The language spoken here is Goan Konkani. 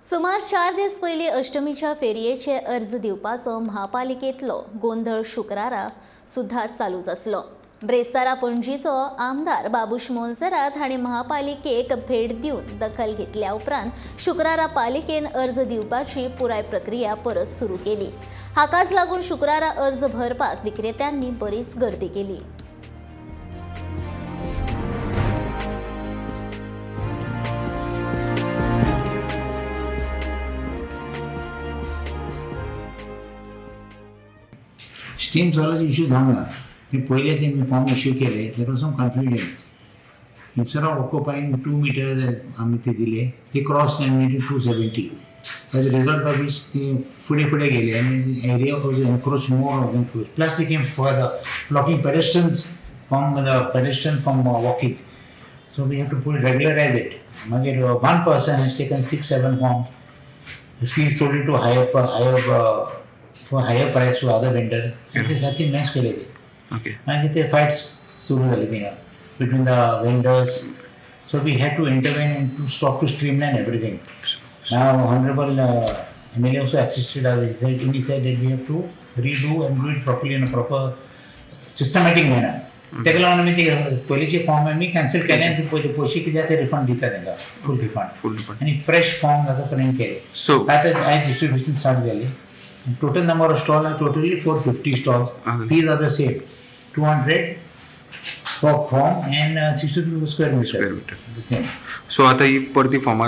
सुमार 4 दीस पयलीं अष्टमीच्या फेरयेचे अर्ज दिवपाचो म्हापालिकेंतलो गोंधळ शुक्रारा सुद्धा चालूच आसलो. ब्रेस्तारा पणजीचो आमदार बाबूश मोन्सेरात हांणी महापालिकेक भेट दिवन दखल घेतल्या उपरांत शुक्रारा पालिकेन अर्ज दिवपाची पुराय प्रक्रिया परत सुरू केली. हाकाच लागून शुक्रारा अर्ज भरपाक विक्रेत्यांनी बरीच गर्दी केली. स्टीम सॉलाचे इश्यू जावंक ना. ते पयले ते फॉर्म इश्यू केले, there was some confusion. Instead of occupying 2 meters आमी ते दिले, ते cross 270, as a result of which ते फुडें फुडें गेले आनी area was encroach, more of encroach, plus they came further, blocking pedestrian from walking. So we have to put regularize it. मागीर one person has taken six seven form. He sold it to higher for higher price to other vendor. ते सारकी मॅच केले ते. मागीर ते फायट्स सुरू जाले थिंगा between the vendors. So we had to intervene and to stop, to streamline everything. Now honourable MLA also assisted us. He said that we have to redo and do it properly in a proper systematic manner. ताका लागून आमी ते पयलींचे फॉर्म आमी कॅन्सल केले आनी ते पयशे पयशे कितें आहा ते रिफंड दिता तांकां, फूल रिफंड. Full refund. आनी फ्रेश फॉर्म आतां प्रिंट केले. सो आतां आयज डिस्ट्रिब्युशन स्टार्ट जाली. Total number of stall are totally 450 stall. Fees are the same, 200 for form and 60 square meter. Square meter. The same. So आता ही परती फॉर्मां